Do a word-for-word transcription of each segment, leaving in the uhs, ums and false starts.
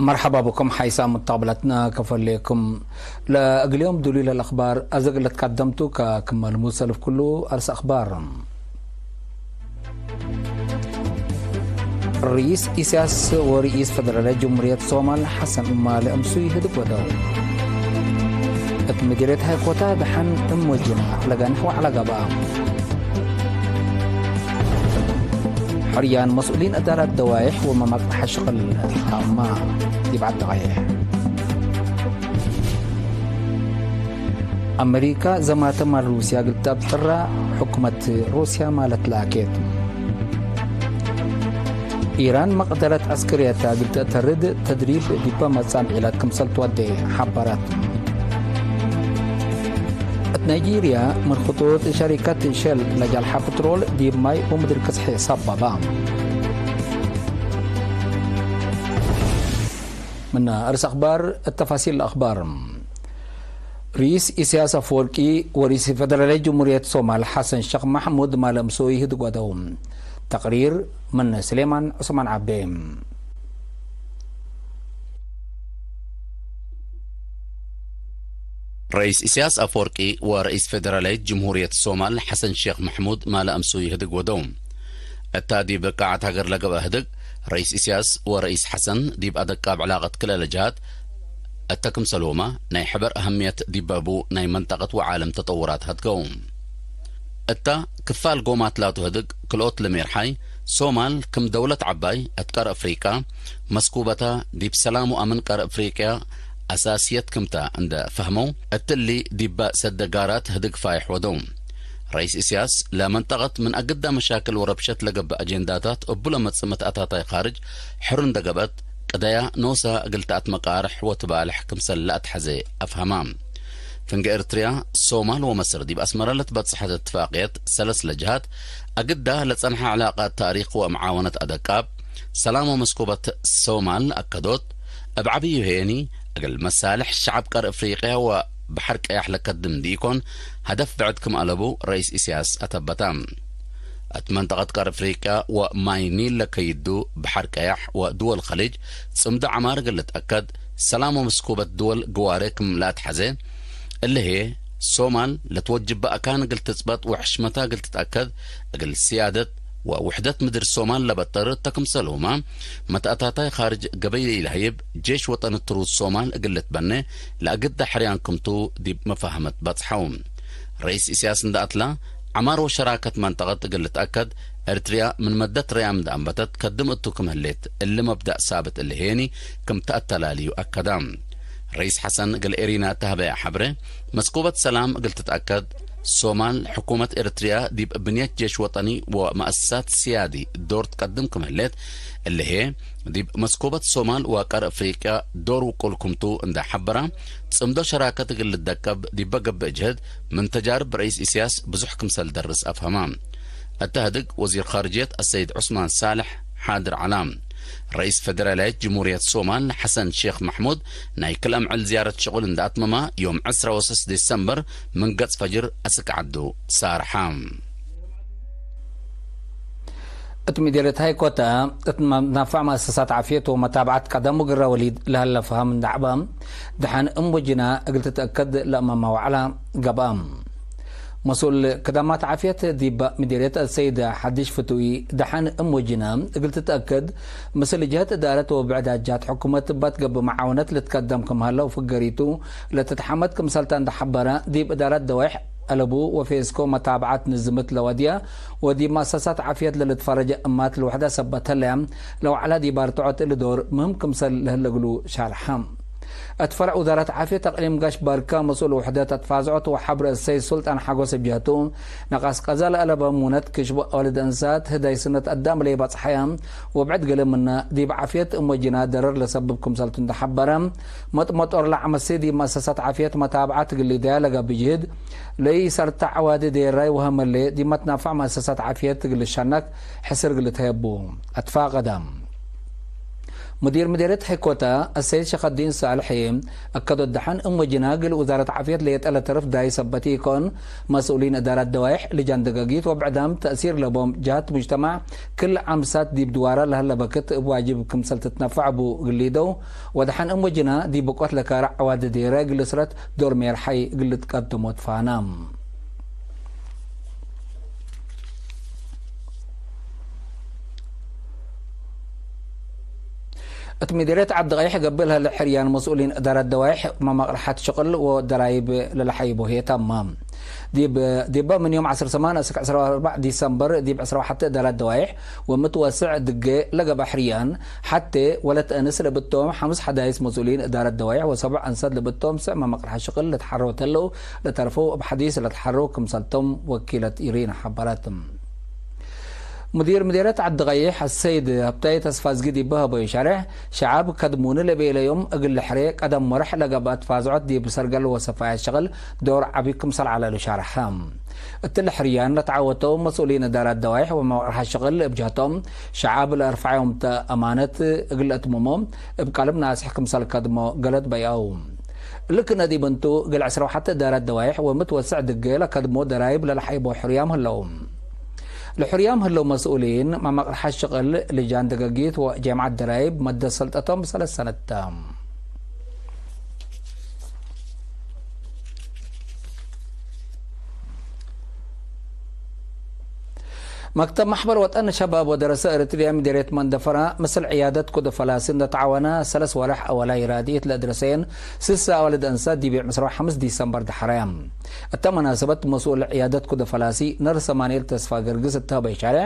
መርሐባ ብኩም ሓይሳም ሙተቅብለትና ከፈሌኩም። ለእግል ዮም ዱሉይ ለለአክባር አዘ እግል ለትቀደምቱ ከክመ ልሙድ ሰልፍ ኩሉ አርስ አክባር። ርኢስ ኢሳያስ ወርኢስ ፌደራላይት ጅምሁርየት ሶማል ሐሰን እማለ እምሱይ ህድግ ወደው። እት ምዲርየት ሃይኮታ ደሐን እም ወጅና ለገንሕ ወዐለ ገብአ። ሕርያን መስኡሊን እዳራት ደዋይሕ ወመማቅጠሐ ሽቅል ሐማ ዲብ ዐድ ደቃይሕ። አመሪካ ዘማተ ማል ሩስያ እግል ተአብጥራ ሕኩመት ሩስያ ማለት ለአኬት። ኢራን መቅደረት ዐስከርየተ እግል ተአተርድ ተድሪብ ዲበ መጻምዒላት ክምሰል ትወዴ ሐበረት። እት ናይጄርያ ምን ክጡጥ ሸሪከት ሸል ለጃልሐ ፕትሮል ዲብ ማይ ወምድር ክስሐ ሰበባ። ምነ አርስ አክባር፣ እት ተፋሲል አክባር። ርኢስ ኢሳያስ አፈወርቂ ወርኢስ ፌደራላይት ጅምሁርየት ሶማል ሐሰን ሸክ መሕሙድ ማለ እምሶይ ህድግ ወደው። ተቅሪር ምን ስሌማን ዑስማን ዓቤ። ርኢስ ኢሳያስ አፈወርቂ ወርኢስ ፌደራላይት ጅምሁርየት ሶማል ሐሰን ሼክ መሕሙድ ማለ አምሱይ ህድግ ወደው። እታ ዲብ ቃዐት ሀገር ለገብአ ህድግ፣ ርኢስ ኢሳያስ ወርኢስ ሐሰን ዲብ አደቃብ ዕላቀት ክልኤ ለጀሃት እተ ክምሰልሁመ ናይ ሕበር አህምየት ዲብ በቡ ናይ መንጠቀት ወዓለም ተጠውራት ሀድገው። እታ ክፋል ጎማት ላቱ ህድግ ክልኦት ለሜርሓይ፣ ሶማል ክም ደውለት ዐባይ እት ቀር አፍሪቀ መስኩበተ፣ ዲብ ሰላም ወአምን ቀር አፍሪቅያ አሳስየት ክምተ እንደ ፈህመው፣ እትሊ ዲበ ሰደ ጋራት ህድግ ፋይሕ ወደው። ረኢስ እስያስ፣ ለመንጠቀት ምን አግዳ መሻክል ወረብሸት ለገብእ አጀንዳታት እቡ ለመጽእ መትአታታይ ካርጅ ሕር እንደ ገብአት፣ ቅደያ ኖሰ እግል ተአትመቃርሕ ወትባልሕ ክምሰል ለአትሐዜ አፍሀማ። ፍንጌ ኤርትርያ፣ ሶማል ወመስር ዲብ አስመረ ለትበጽሐት እትፋቅየት ሰለስ ለጀሃት፣ አግዳ ለጸንሐ ዕላቃት ታሪክ ወመዓወነት አደቃብ፣ ሰላም ወመስኩበት ሶማል አከዶት። እብ ዐቢዩ ሄኒ፣ እግል መሳልሕ ሸዐብ ቀር አፍሪቅያ ወበሐር ቀያሕ ለከድም እንዲኢኮን፣ ሀደፍ ብዕድ ክም አለቡ ረኢስ እስያስ አተበታ። እት መንጠቀት ቀር አፍሪቅያ ወማይ ኒል ለከይዱ በሐር ቀያሕ ወድወል ከሊጅ ጽምዶ ዐማር እግል ልትአከድ፣ ሰላም ወመስኩበት ድወል ግዋሬ ክም ለአትሐዜ፣ እሊ ህዬ ሶማል ለትወጅበ አካን እግል ትጽበጥ ወሕሽመታ እግል ትትአከድ፣ እግል ስያደት ወውሕደት ምድር ሶማል ለበጥር እተ ክምሰልሁመ፣ መትአታታይ ካርጅ ገበይ ለኢለሀይብ፣ ጄሽ ወጠን ትሩድ ሶማል እግል ልትበኔ ለአግደ ሕርያን ክምቱ ዲብ መፋህመት በጽሐው። ረኢስ እስያስ እንደ አትላ፣ ዐማር ወሸራከት መንጠቀት እግል ልትአከድ፣ ኤርትርያ ምን መደት ረያም እንደ አንበተት ከድም እቱ ክም ህሌት፣ እሊ መብደእ ሳብት እሊ ሄኒ ክም ተአተላልዩ አከዳ። ረኢስ ሐሰን እግል ኤሪና ተህበያ ሐብሬ፣ መስኩበት ሰላም እግል ትትአከድ፣ ሶማል፣ ሕኩመት ኤርትርያ ዲብ ብንየት ጄሽ ወጠኒ ወመአሰሳት ስያዲ ዶር ትቀድም ክም ህሌት፣ እሊ ህዬ ዲብ መስኩበት ሶማል ወቀር አፍሪቅያ ዶር ውቁል ክምቱ እንደ ሐበራ፣ ጽምዶ ሸራከት እግል ልትደቀብ ዲበ ገብእ ጅህድ ምን ተጃርብ ረኢስ እስያስ ብዙሕ ክምሰል ደርስ አፍሀማ። እተ ህድግ ወዚር ካርጅየት አሰይድ ዑስማን ሳልሕ ሓድር ዐላ። ረኢስ ፌደራላይት ጅምሁርየት ሶማል ሐሰን ሼክ መሕሙድ ናይ ክልአም ዕል ዝያረት ሽቁል እንደ አትመማ ዮም ዕስራ ወሰስ ዲሰምበር ምን ገጽ ፈጅር አስክ ዐዱ ሳርሐ። እት ምዴርየት ሃይኮተ እት መናፋዕ መአሰሳት ዓፍየት ወመታብዐት ቀደም ወግረ ወሊድ ለሀለ ፈሀም እንደ ዐበ፣ ደሐን እም ወጅና እግል ትትአከድ ለእመ መዋዕላ ገብአ። መስኡል ክዳማት ዓፍየት ዲብ ምዴርየት አሰይድ ሐዲሽ ፍቱዊ፣ ደሐን እም ወጅና እግል ትትአከድ፣ ምስል ጀህት እዳረት ወብዕድ አጃት ሕኩመት እባት ገብእ መዓውነት ልትከደም ክም ሀለ ወፍገሪቱ ለትትሐመድ ክምሰልተ እንደ ሐበረ፣ ዲብ እዳረት ደዋይሕ አለቡ ወፌስኮ መታብዐት ንዝምት ለወድየ ወዲብ መአሰሳት ዓፍየት ለልትፈረጀ እማት ለውሕደ ሰበት ህለ፣ ለወዕለ ዲብ አርትዖት እሊ ዶር ምህም ክምሰል ለህለ እግሉ ሻርሐ። እት ፈርዕ ውዛረት ዓፍየት አቅሊም ጋሽ ባርከ መስኡል ውሕደት አትፋዝዖት ወሐብር እሰይድ ሱልጣን ሓጎስ እብ ጀህቱ፣ ነቃስ ቀዛ ለአለበ ሙነት ክሽቡ አዋልድ እንሳት ህዳይ ስነት አዳም ለኢበጽሐየ ወብዕድ ገሌ ምነ ዲብ ዓፍየት እም ወጅና ደረር ለሰብብ ክምሰልቱ እንደ ሐበረ፣ መጥመጦር ለዐመሴ ዲብ መአሰሳት ዓፍየት መታብዐት እግል ሊደያ ለገብእ ጅህድ፣ ለኢሰርተ ዐዋዲ ዴራይ ወሀመሌ ዲብ መትናፋዕ መአሰሳት ዓፍየት እግል ልሸነክ ሕስር እግል ልትሀየቡ አትፋቀደ። ሙዲር ምዴርየት ሐይኮታ አሰይድ ሸኸዲን ሳልሒ፣ አከዶ ደሐን እም ወጅና እግል ውዛረት ዓፍየት ሌጠ ለተርፍ ዳይ ሰበት ኢኮን፣ መስኡሊን እዳራት ደዋይሕ፣ ልጃን ደገጊት ወብዕዳም ተእሲር ለቦም ጀሃት ሙጅተማዕ፣ ክል ዓምሳት ዲብ ድዋራ ለሀለ በክት እብ ዋጅብ ክምሰል ትትነፈዕ ቡ እግል ሊደው፣ ወደሐን እም ወጅና ዲብ ብቆት ለካርዕ ዐዋዲ ዴረ እግል እስረት ዶር ሜርሓይ እግል ልትቀድሞ ትፋና። እት ምዴርየት ዐዲ ቀይሕ ገብእ ለህለ ሕርያን መስኡሊን እዳረት ደዋይሕ መመቅርሐት ሽቅል ወደራይብ ለለሐይቦ ህዬ ተመ። ዲብ፣ ዲበ ምን ዮም ዐስር ሰማን እስክ ዕስራ ወአርበዕ ዲሰምበር ዲብ ዕስራ ወሐቴ እዳረት ደዋይሕ ወምትወስዕ ድጌ ለገብአ ሕርያን ሐቴ ወለት አንስ ለብቶም ሐምስ ሐዳይስ መስኡሊን እዳረት ደዋይሕ ወሰብዕ አንሳት ለብቶም ስዕ መመቅርሐት ሽቅል ለትሐረው ተለው ለተርፈው እብ ሐዲስ ለትሐረው ክምሰልቶም ወኪለት ኢሪና ሐበረት። ሙዲር ምዴርየት ዐዲ ቀይሕ አሰይድ ሀብታይ ተስፋዝጊ ዲበ ሀበዩ ሸሬሕ፣ ሸዐብ ከድሙኒ ለቤለዮም እግል ልሕሬ ቀደም ወርሕ ለገብአት ፋዝዖት ዲብ ሰርገል ወሰፋየት ሸቅል ዶር ዐቢ ክምሰል ዐለ እሉ ሻርሐ። እትሊ ሕርያን ለተዐወተው መስኡሊን እዳራት ደዋይሕ ወመቅርሐት ሽቅል እብ ጀህቶም፣ ሸዐብ ለአርፈዐዮም ተ አማነት እግል ለአትምሞ እብ ቀልብ ናስሕ ክምሰል ከድሞ ገለድ በይአው። እሊ ክነ ዲብ እንቱ፣ እግል ዕስራ ወሐቴ እዳራት ደዋይሕ ወምትወሰዕ ድጌ ለከድሞ ደራይብ ለለሐይቦ ሕርያም ህለው። ለሕርያም ህለው መስኡሊን፣ መመቅርሐት ሽቅል፣ ልጃን ደገጊት ወጀምዐት ደራይብ መደት ሰልጠቶም ሰለስ ሰነት ተ። መክተብ መሕበር ወጠን ሸባብ ወደረሰ ኤረትርያ ምዴርየት መንደፈራ፣ ምስል ዕያደት ኩደ ፈላሲ እንደ ተዓወነ፣ ሰለስ ወርሕ አወላይ ራድኢት ለአድረሰየን ስሰ አዋልድ አንሳት ዲብ ዕስራ ወሐምስ ዲሰምበር ደሐረ። እተ መናሰበት መስኡል ዕያደት ኩደ ፈላሲ ነርስ አማንኤል ተስፋ ገርግስ እተ ሀበይ ሻርሕ፣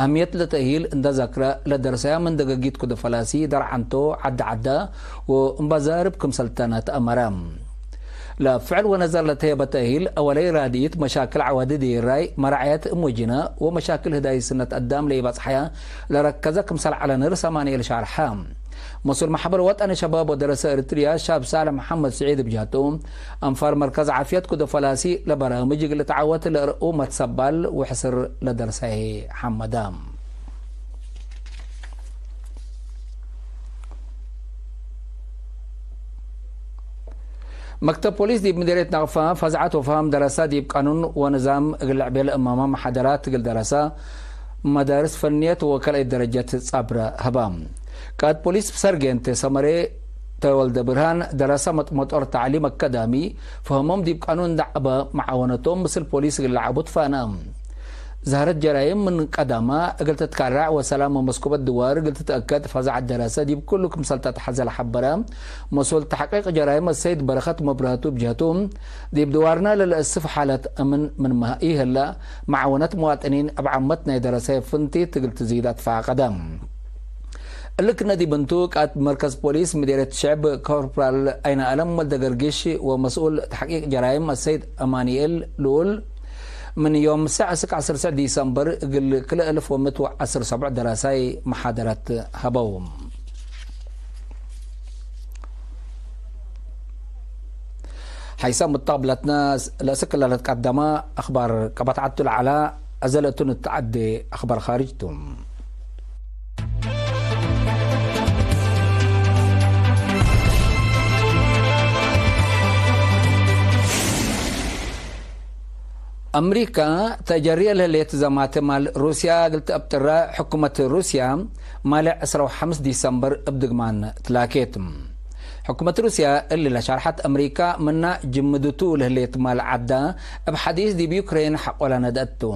አህምየት ለተእሂል እንደ ዘክረ፣ ለደረሰያ ምን ደገጊት ኩደ ፈላሲ ደርዓንቶ ዐደ ዐደ ወእምባዛርብ ክምሰልተነ ተአመረ። ለፍዕል ወነዘር ለተሄበ ተእሂል፣ አወለይ ራድኢት መሻክል ዐዋዲ ዲራይ፣ መራዕየት እም ወጅነ ወመሻክል ህዳይ ስነት አዳም ለኢበጽሐያ ለረከዘ ክምሰል ዐለ ነርስ አማንኤል ሻርሐ። መስኡል መሕበር ወጠኒ ሸባብ ወደረሰ ኤረትርያ ሻብ ሳልሕ መሐመድ ስዒድ እብ ጀህቱ፣ አንፋር መርከዝ ዓፍየት ኩደ ፈላሲ ለበራምጅ እግል ልትዓወት ለእርኡ መትሰባል ወሕስር ለደርሰ ሐመደ። መክተብ ፖሊስ ዲብ ምዴርየት ነቅፋ ፈዝዐት ወፈሀም ደረሰ፣ ዲብ ቃኑን ወንዛም እግል ለዕቤ ለእማመ መሓደራት እግል ደረሰ፣ መዳርስ ፈንየት ወከልአይ ደረጀት ጻብረ ሀባ። ቃእድ ፖሊስ ሰርጌንት ሰመሬ ተወልደ ብርሃን፣ ደረሰ መጥ-፣ መጦር ተዕሊም አካዳሚ፣ ፈሀሞም ዲብ ቃኑን ደዕበ መዓወነቶም ምስል ፖሊስ እግል ለዐቡ ትፋነ። ዛህረት ጀራይም ምን ቀዳማ እግል ትትካራዕ ወሰላም ወመስኩበት ድዋር እግል ትትአከድ ፈዛዐት ደረሰ ዲብ ኩሉ ክምሰል ተትሐዘ ለሐበረ መስኡል ተሕቂቅ ጀራይም አሰይድ በረኸት መብረህቱ እብ ጀህቱ፣ ዲብ ድዋርነ ለለአስፍ ሓለት አምን ምንመ ኢህለ፣ መዓወነት መዋጥኒን እብ ዓመት ናይ ደረሰ ፍንቲት እግል ትዚድ አትፋቀደ። እሊ ክነ ዲብ እንቱ፣ ቃእድ መርከዝ ፖሊስ ምዴርየት ሽዕብ ኮርፕራል አይነአለም ወልደገርጊሽ ወመስኡል ተሕቂቅ ጀራይም አሰይድ አማንኤል ልኡል፣ ምን ዮም ሰዕ እስክ ዐስር ሰዕ ዲሰምበር እግል ክልኤ እልፍ ወምእት ወዐስር ሰብዕ ደራሳይ መሓደረት ሀበው። ሐይሰ ሙተቅብለትነ ለእስክ ለልትቀደመ አክባር ቀበት ዐቱ ለዐለ፣ አዘ ለእቱ ንትዐዴ አክባር ካርጅ ቱ። አምሪካ ተጀርየ ለህሌት ዘማተ ማል ሩስያ እግል ተአብጥረ፣ ሕኩመት ሩስያ ማሌዕ ዕስራ ወሐምስ ዲሰምበር እብ ድግማን ትላኬት። ሕኩመት ሩስያ እሊ ለሻርሐት፣ አምሪካ ምና ጅምድቱ ለህሌት ማል ዐዳ እብ ሐዲስ ዲብ ዩክሬን ሐቆ ለነድአት ቱ።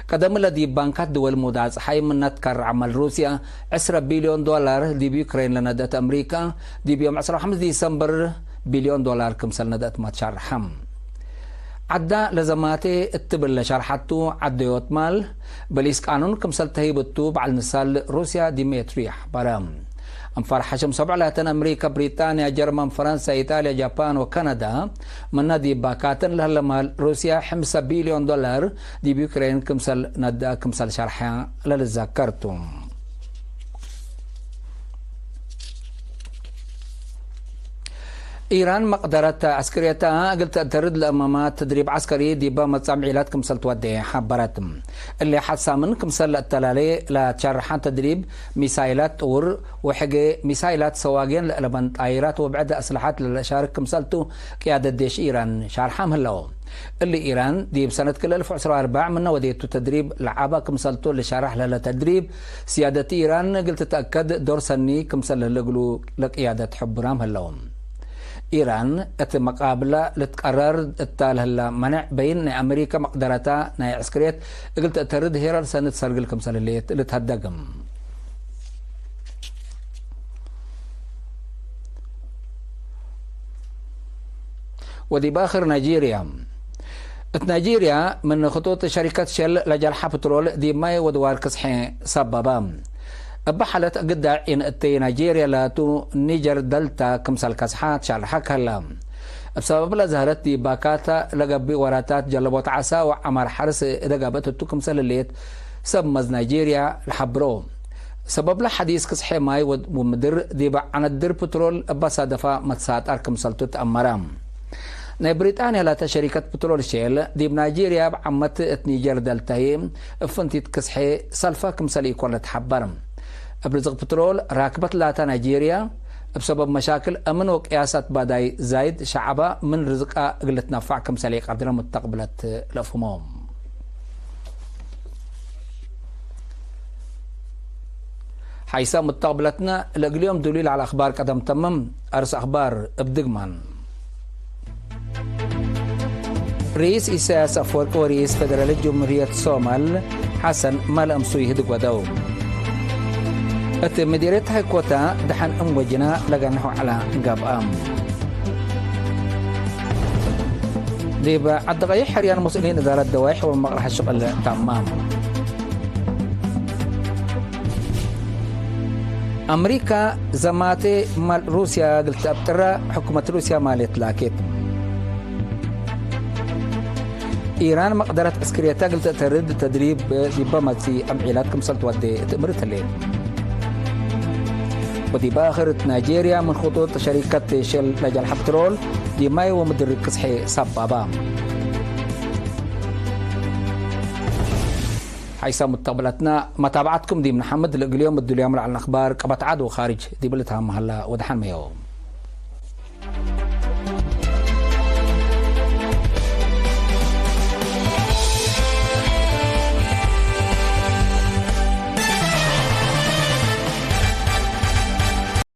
ቀደምለ ዲብ ባንካት ድወል ሙዳጽ ሐይ ምና ትካርዐ ማል ሩስያ ዕስረ ቢልዮን ዶላር ዲብ ዩክሬን ለነድአት አምሪካ፣ ዲብ ዮም ዕስራ ወሐምስ ዲሰምበር ቢልዮን ዶላር ክምሰል ነድአት ማ ትሻርሐ። ዐዳ ለዘማቴ እት ብለ ሻርሐቱ ዐደዮት ማል በሊስ ቃኑን ክምሰል ተህይብ እቱ በዐል ንሳል ሩስያ ዲሜትሪ ሐበረ። አንፋር ሐሽም ሰብዕ ላተን አምሪካ፣ ብሪጣንያ፣ ጀርመን፣ ፈረንሳ፣ ኢጣልያ፣ ጃፓን ወካናዳ ምነ ዲብ ባካተን ለህለ ማል ሩስያ ሕምሰ ቢልዮን ዶላር ዲብ ዩክሬን ክምሰል ነድአ ክምሰል ሸርሐ ለልዘከር ቱ። ኢራን መቅደረት ዐስክርየተ እግል ተአተርድ ለአመማ ተድሪብ ዐስከሪ ዲበ መጽአም ዒላት ክምሰል ትወዴ ሐበረት። እሊ ሐት ሳምን ክምሰል ለአተላሌ ለትሸርሐን ተድሪብ ሚሳይላት ጥውር ወሕጌ ሚሳይላት ሰዋጌን ለአለበን ጣይራት ወብዕድ አስለሐት ለለሻርክ ክምሰልቱ ቅያደት ዴሽ ኢራን ሻርሐም ህለው። እሊ ኢራን ዲብ ሰነት ክልኤ አልፍ ወዕስራ ወአርበዕ ምነ ወዴቱ ተድሪብ ለዓበ ክምሰልቱ ልሸረሕ ለህለ ተድሪብ፣ ስያደት ኢራን እግል ትትአከድ ዶር ሰኒ ክምሰል ለህለ እግሉ ለቅያደት ሕቡራም ህለው። ኢራን እት መቃብላ ልትቀረር እታ ለህላ መነዕ በይን ናይ አሜሪከ መቅደረታ ናይ ዕስክርየት እግል ተአተርድ ሄራር ሰነት ሰርግል ክምሰል ህሌት ልትሀደግም። ወዲብ አክር ናይጄርያ። እት ናይጄርያ ምን ክጡጥ ሸሪከት ሸል ለጀልሐ ፕትሮል ዲብ ማይ ወድዋር ክስሐ ሰበበ። እበ ሓለት ግዳዕ ኢነእተየ ናይጄርያ ላቱ ኒጀር ደልታ ክምሰል ከስሐ ትሸርሐ ከህላ። እብ ሰበብ ለዘህረት ዲብ ባካታ ለገብእ ወራታት ጀለቦት ዐሳ ወዐማር ሐርስ እደ ገብአት እቱ ክምሰል ህሌት ሰብ መዝ ናይጄርያ ለሐብሮ። ሰበብለ ሐዲስ ክስሐ ማይ ወ-፣ ወምድር ዲብ ዐነድር ፕትሮል እበ ሳደፋ መትሳጣር ክምሰልቱ ተአመረ። ናይ ብሪጣንያ ላተ ሸሪከት ፕትሮል ሼል ዲብ ናይጄርያ እብ ዓመት እት ኒጀር ደልታ ህይ እብ ፍንቲት ክስሐ ሰልፋ ክምሰል ኢኮን ለትሐበር። እብ ርዝቅ ፕትሮል ራክበት ላተ ናይጄርያ እብ ሰበብ መሻክል አምን ወቅያሳት ባዳይ ዛይድ ሸዐባ ምን ርዝቃ እግል ልትነፋዕ ክምሰል ኢቀድረ ሙተቅብለት ለአፍህሞ። ሐይሰ ሙተቅብለትነ ለእግል ዮም ዱሉይ ለዐለ አኽባር ቀደም ተምም። አርስ አኽባር እብ ድግማን። ርኢስ ኢሳያስ አፈወርቂ ወርኢስ ፌደራል ጅምሁርየት ሶማል ሐሰን ማል አምሱይ ህድግ ወደው። እት ምዲርየት ሃይኮታ ደሐን እም ወጅና ለገንሖ ዐለ ገብአ። ዲብ ዐዲ ቀይሕ ሕርያን መስኡሊን እዳረት ደዋይሕ ወመቅረሐት ሽቅል ታማም። አምሪካ ዘማቴ ማል ሩስያ እግል ተአብጥረ፣ ሕኩመት ሩስያ ማሌት ላኬት። ኢራን መቅደረት ዕስክርየተ እግል ተአተርድ ተድሪብ ዲበ መጽእ አምዒላት ክምሰል ትወዴ እት እምርት ህሌት። ወዲብ አክር እት ናይጄርያ ምን ክጡጥ ሸሪከት ሼል ለጀልሐ ፕትሮል ዲብ ማይ ወምድር ክስሐ ሰባባ። ሐይሰ ሙተቅብለትነ መታብዐትኩም ዲብ ነሐምድ። ለእግል ዮም እዱልያም ለዐልነ አኽባር ቀበት ዐድ ወኻርጅ ዲብ ልትሃመ ሀላ ወደሐን መየው።